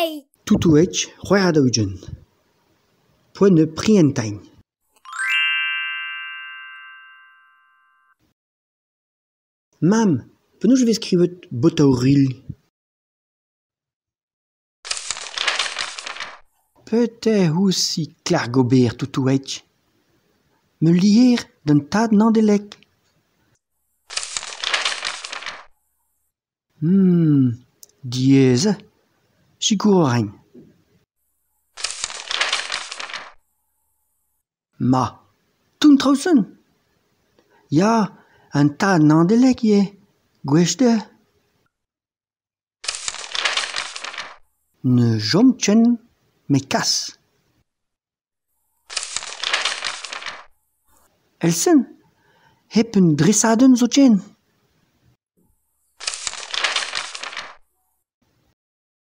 Beit. Toutouec 46. Poent eo prientiñ. Mamm, penaos e vez skrivet botoù-ruilh ? Petra out-te 'klask ober Toutouig ? Ma lizher d'an Tad Nedeleg. Diaes eo, sikour a rin. Ma, tout an traoù-se ? Ya, an Tad Nedeleg ivez, gouest eo. Ne chom ken met kas. Evel-se ? Hep un dresadenn zoken ?